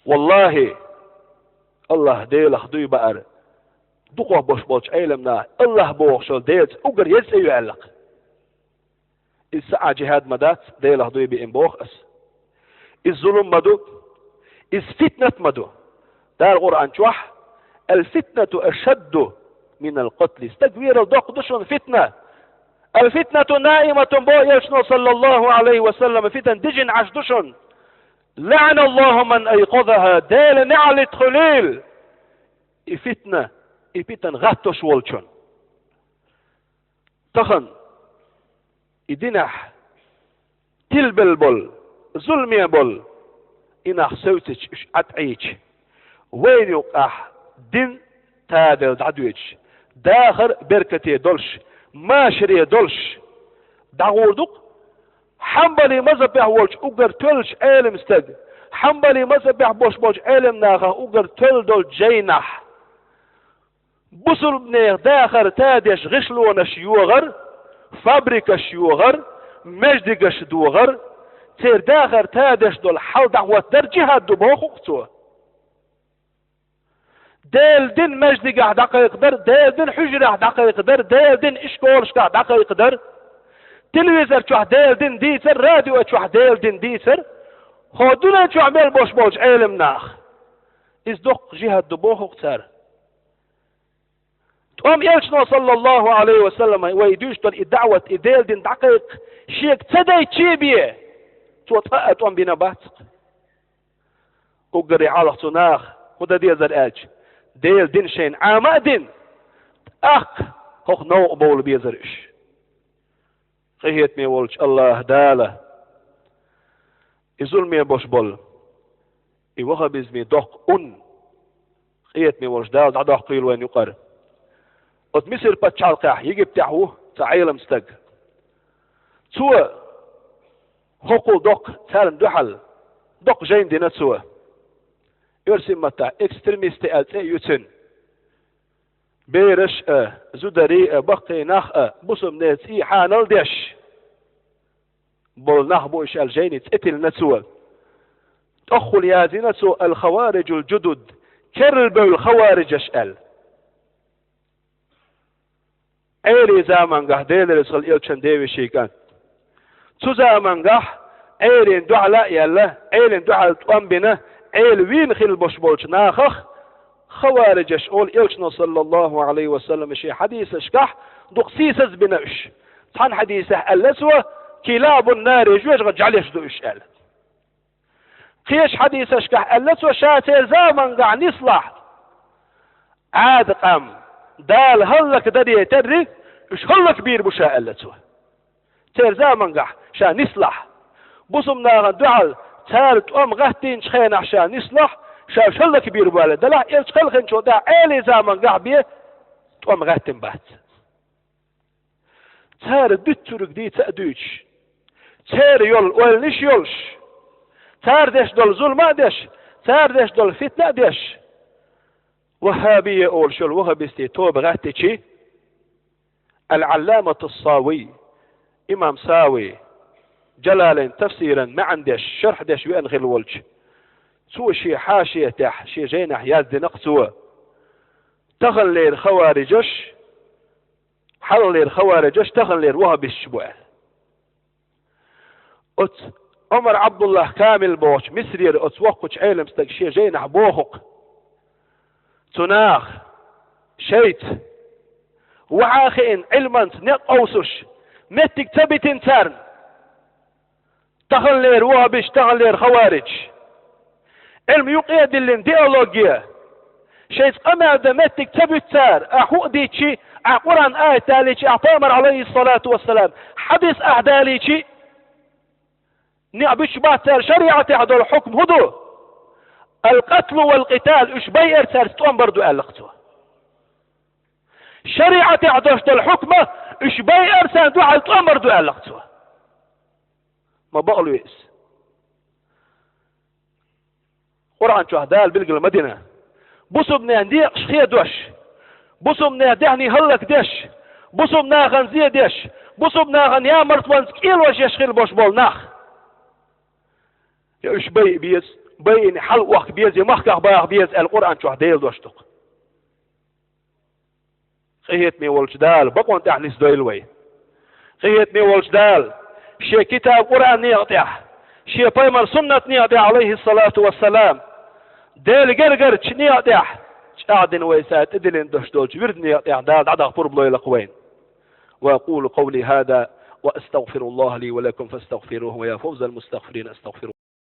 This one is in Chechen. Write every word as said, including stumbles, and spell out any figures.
Валлахи, Аллахь Делах дуй баар, дукхах бош болчу Ӏелам наха Аллахь бохуш йолу Делаца уггар еза цӀе ю аьлла-кх. Иза саӀа жихӀад ма дац, Делах дуй биъна боху ас. Иза зулам ма ду, иза фитнат ма ду. Дала Къуръан чохь: «Ал-фитнату ашадду минал къатли». Стаг верал доккха ду шуна фитна. «Ал-фитнату наиматун», бо элчано, саллаллаху Ӏалайхи ва саллам, фитна дижина Ӏаш ду шуна. «ЛаӀаналлаху ман айкъазаха», Дела неӀалт хуьлийла и фитна, и питана гӀаттош волчун. Тахана и динехь тилбелла болу, зуламе болу и нах севцича, уьш ӀатӀаӀийча, вайна юккъехь дин таделла дӀадоьдуш, дахар беркате долуш, машаре долуш дӀагӀур ду-кх. Хьанбали мазхӀабехь волчу уггар тоьллачу Ӏелам стаг, Хьанбали мазхӀабехь бош болчу Ӏелам нахах уггар тоьлла долчу жайнахь, бусулбанех дахар тадеш гӀишлонаш йогӀар, фабрикаш йогӀар, маьждигаш догӀар, церан дахар тадеш долу хьал дӀахӀоттадар жихӀад ду боху-кх цо. Делан дин маьждигехь дӀакхайкхадар, Делан дин хьуьжарехь дӀакхайкхадар, Делан дин ишколашкахь дӀакхайкхадар, телевизор чохь Делан дин дийцар, радио чохь Делан дин дийцар, хӀокху дуьнен чохь мел бош болчу Ӏелам нах. Иза доккха жихӀад ду боху-кх цара. ТӀом элчано, саллаллаху Ӏалайхи ва саллам, вай дуьйцуш долу и даӀват, и Делан дин дӀакхайкха, шега ца дайча бен, цо цкъа а тӀом бина бац-кх. Уггаре хьалха цу наха хӀун дан дезара аьлча, Делан дин шайна Ӏама а дина, тӀаккха хӀокху новкъа бовла безара уьш. Къинхетаме волчу Аллахь Дала и зуламе бош болу, и ваххабизме доккха ун, къинхетаме волчу Дала дӀадоккхийла вайна юкъара. Оцу Мисар пачхьалкхехь, Египтехь ву цхьа Ӏелам стаг. Цо хӀокхул доккха царна дуьхьал доккха жайна дина цо. Оьрсийн маттахь экстремисты аьлла цӀе а ю цуьнан. Бераш а, зударий а, баккхий нах а, бусулбанийн цӀий хьанал деш болу нах бу уьш аьлла, жайни цӀе тиллина цо. ТӀоххула яздина цо: «Ал-хавариджул-джудуд», керла бевлла хавариджаш аьлла. Ӏелин замангахь, Делан реза хила элчан девешин кӀант. Цу замангахь Ӏелина дуьхьал а яьлла, Ӏелина дуьхьал тӀом бина, Ӏела вийна хилла бош болчу нахах хавариджаш олу элчано, саллаллаху Ӏалайхи ва саллам, шен хьадисашкахь дукха сийсаз бина уьш. Цхьана хьадисехь аьлла цо: «Килабун-нари», жоьжахатин жӀаьлеш ду уьш аьлла. Кхечу хьадисашкахь аьлла цо, ша церан замангахь нислахь, Ӏадат къам Дала хӀаллакдаре терра, уьш хӀаллакбийр бу ша аьлла цо. Церан замангахь ша нислахь, бусулба нахана дуьхьал цара тӀом гӀаттийначу хенахь ша нислахь, ша уьш хӀаллакбийр бу аьлла. Делахь элча кхелхинчул тӀаьхьа Ӏелин замангахь бен тӀом гӀаттина бац. Цара дуьтург дийца а дуьйцуш, церан йолу ойланаш а йолуш, цара деш долу зулам а деш, цара деш долу фитна а деш, ваххабия олуш йолу ваххабистийн тоба гӀаттичи, Ал-Ӏалламату Сави, имам Сави, Джалалайн тафсиран маьӀна деш, шархь деш веана хилла волчу, цо шен хьашия тӀехь, шен жайнахь яздина-кх цо: таханлера хавариджаш, хьалхалера хавариджаш, таханлера ваххабисташ бу аьлла. Оцу Ӏумар Ӏабдуллахь Камил бохучу Мисарера оцу воккхачу Ӏелам стага шен жайнахь боху-кх: цу наха шайца, вахьа а хиъна, Ӏилманца некъ къовсуш, меттиг ца битина царна, таханлера ваххабисташ, таханлера хавариджаш. Ӏилма юкъе а диллина, диалоги, шайца къамел дан меттиг ца буьту цара, ахь хӀуъа а дийцичи, ахь Къуръан аят далийчи, ахь Пайхамар, Ӏалайхиссалату вассалам, хьадис ахь далийчи, некъ буьтуш бац цара, шариӀатехь долу хьукм хӀун ду? Ал-къатлу вал-къитал, уьш байъар, цаьрца тӀом бар ду аьлла-кх цо. ШариӀатехь долуш долу хьукма, уьш байъар, царна дуьхьал тӀом бар ду аьлла-кх цо. Ма бакъ луьйса. Къуръан чохь Дала билгал ма дина. Бусулбанех некъаш хедош, бусулбанех дехьний хӀаллакдеш, бусулба нахана зе деш, бусулба нахана ямартванца кӀелош еш хилла бош болу нах. Я уьш байа беза, байина хьалъохка беза, я махках баха беза аьлла Къуръан чохь Делан дош ду-кх. Къинхетаме волчу Дала бакъонна тӀехь нисдойла вай. Къинхетаме волчу Дала Шен китаб Къуръан некъа тӀехь, Шен пайхамар суннат некъа тӀехь, алейхиссалату вассалам, Делан гергарчу некъа тӀехь чӀагӀдина вай, цара тӀедиллина дош долчу вирд некъа тӀехь Дала дӀадаха пурба лойла-кх вайна. وأقول قولي هذا وأستغفر الله لي ولكم فاستغفروه ويا فوز المستغفرين. أستغفر